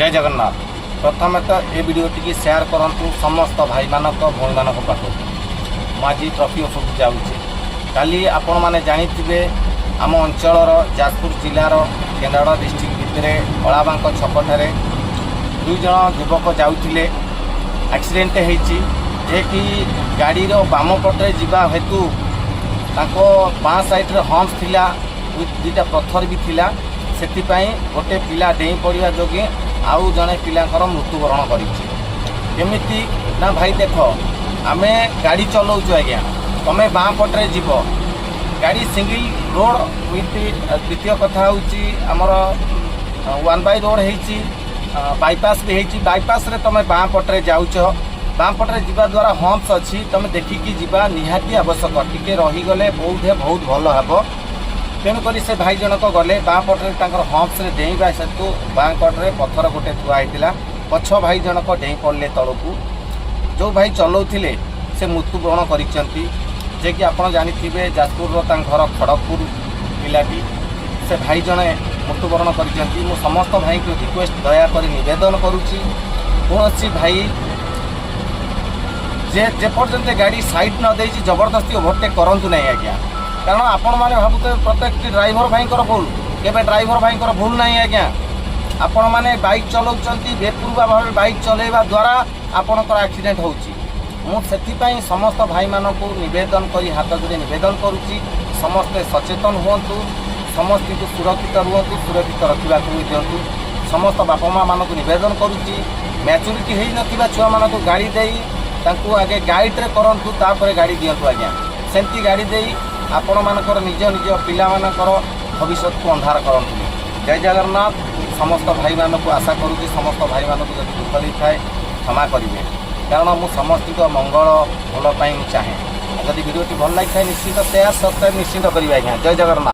ଜୟ ଜଗନ୍ନାଥ। ପ୍ରଥମେ ତ ଏ ଭିଡ଼ିଓଟିକି ସେୟାର କରନ୍ତୁ ସମସ୍ତ ଭାଇମାନଙ୍କ, ଭଉଣୀମାନଙ୍କ ପାଖକୁ। ମୁଁ ଆଜି ଟ୍ରଫି ଅଫିସକୁ ଯାଉଛି। କାଲି ଆପଣମାନେ ଜାଣିଥିବେ, ଆମ ଅଞ୍ଚଳର ଯାଜପୁର ଜିଲ୍ଲାର କେନ୍ଦ୍ରାପଡ଼ା ଡିଷ୍ଟ୍ରିକ୍ଟ ଭିତରେ ଅଳାବାଙ୍କ ଛକଠାରେ ଦୁଇ ଜଣ ଯୁବକ ଯାଉଥିଲେ, ଆକ୍ସିଡେଣ୍ଟ ହେଇଛି। ଯେ କି ଗାଡ଼ିର ବାମ ପଟରେ ଯିବା ହେତୁ ତାଙ୍କ ବାଁ ସାଇଡ଼୍ରେ ହମ୍ପସ୍ ଥିଲା, ଦୁଇଟା ପଥର ବି ଥିଲା। ସେଥିପାଇଁ ଗୋଟେ ପିଲା ଡେଇଁ ପଡ଼ିବା ଯୋଗେ ଆଉ ଜଣେ ପିଲାଙ୍କର ମୃତ୍ୟୁବରଣ କରିଛି। କେମିତି ନା ଭାଇ ଦେଖ, ଆମେ ଗାଡ଼ି ଚଲାଉଛୁ ଆଜ୍ଞା, ତମେ ବାଁ ପଟରେ ଯିବ, ଗାଡ଼ି ସିଙ୍ଗିଲ୍ ରୋଡ଼ ୱିଥ୍। ଦ୍ୱିତୀୟ କଥା ହେଉଛି, ଆମର ୱାନ୍ ବାଇ ରୋଡ଼ ହେଇଛି, ବାଇପାସ୍ ବି ହେଇଛି। ବାଇପାସ୍ରେ ତମେ ବାଁ ପଟରେ ଯାଉଛ। ବାଁ ପଟରେ ଯିବା ଦ୍ୱାରା ହମ୍ପସ୍ ଅଛି, ତମେ ଦେଖିକି ଯିବା ନିହାତି ଆବଶ୍ୟକ। ଟିକେ ରହିଗଲେ ବହୁତ ବହୁତ ଭଲ ହେବ। ତେଣୁକରି ସେ ଭାଇ ଜଣକ ଗଲେ ବାଁ ପଟରେ, ତାଙ୍କର ହମ୍ପସରେ ଡେଇଁବା ହେତୁ ବାଁ କଡ଼ରେ ପଥର ଗୋଟେ ଥୁଆ ହେଇଥିଲା। ପଛ ଭାଇ ଜଣକ ଡେଇଁ ପଡ଼ିଲେ ତଳକୁ। ଯେଉଁ ଭାଇ ଚଲାଉଥିଲେ, ସେ ମୃତ୍ୟୁବରଣ କରିଛନ୍ତି। ଯେ କି ଆପଣ ଜାଣିଥିବେ, ଯାଜପୁରର ତାଙ୍କ ଘର ଖଡ଼ଗପୁର ପିଲାଟି। ସେ ଭାଇ ଜଣେ ମୃତ୍ୟୁବରଣ କରିଛନ୍ତି। ମୁଁ ସମସ୍ତ ଭାଇଙ୍କୁ ରିକ୍ୱେଷ୍ଟ, ଦୟାକରି ନିବେଦନ କରୁଛି, କୌଣସି ଭାଇ ଯେ ଯେପର୍ଯ୍ୟନ୍ତ ଗାଡ଼ି ସାଇଡ଼୍ ନ ଦେଇଛି, ଜବରଦସ୍ତି ଓଭରଟେକ୍ କରନ୍ତୁ ନାହିଁ ଆଜ୍ଞା। କାରଣ ଆପଣମାନେ ଭାବୁଥିବେ ପ୍ରତ୍ୟେକଟି ଡ୍ରାଇଭର ଭାଇଙ୍କର ଭୁଲ। କେବେ ଡ୍ରାଇଭର ଭାଇଙ୍କର ଭୁଲ ନାହିଁ ଆଜ୍ଞା। ଆପଣମାନେ ବାଇକ୍ ଚଲାଉଛନ୍ତି, ବେପରୁଆ ଭାବେ ବାଇକ୍ ଚଲାଇବା ଦ୍ୱାରା ଆପଣଙ୍କର ଆକ୍ସିଡେଣ୍ଟ ହେଉଛି। ମୁଁ ସେଥିପାଇଁ ସମସ୍ତ ଭାଇମାନଙ୍କୁ ନିବେଦନ କରି, ହାତ ଯୋଡ଼ି ନିବେଦନ କରୁଛି, ସମସ୍ତେ ସଚେତନ ହୁଅନ୍ତୁ, ସମସ୍ତଙ୍କୁ ସୁରକ୍ଷିତ ରୁହନ୍ତୁ, ସୁରକ୍ଷିତ ରଖିବାକୁ ବି ଦିଅନ୍ତୁ। ସମସ୍ତ ବାପା ମାଆମାନଙ୍କୁ ନିବେଦନ କରୁଛି, ମ୍ୟାଚୁରିଟି ହେଇନଥିବା ଛୁଆମାନଙ୍କୁ ଗାଡ଼ି ଦେଇ ତାଙ୍କୁ ଆଗେ ଗାଇଡ଼ରେ କରନ୍ତୁ, ତାପରେ ଗାଡ଼ି ଦିଅନ୍ତୁ ଆଜ୍ଞା। ସେମିତି ଗାଡ଼ି ଦେଇ ଆପଣମାନଙ୍କର ନିଜ ନିଜ ପିଲାମାନଙ୍କର ଭବିଷ୍ୟତକୁ ଅନ୍ଧାର କରନ୍ତୁନି। ଜୟ ଜଗନ୍ନାଥ। ସମସ୍ତ ଭାଇମାନଙ୍କୁ ଆଶା କରୁଛି, ସମସ୍ତ ଭାଇମାନଙ୍କୁ ଯଦି ଦୁଃଖ ଦେଇଥାଏ, କ୍ଷମା କରିବେ। କାରଣ ମୁଁ ସମସ୍ତଙ୍କ ମଙ୍ଗଳ ଭଲ ପାଇଁ ମୁଁ ଚାହେଁ। ଆଉ ଯଦି ଭିଡ଼ିଓଟି ଭଲ ଲାଗିଥାଏ, ନିଶ୍ଚିତ ସେୟାର, ସବସ୍କ୍ରାଇବ୍ ନିଶ୍ଚିତ କରିବେ ଆଜ୍ଞା। ଜୟ ଜଗନ୍ନାଥ।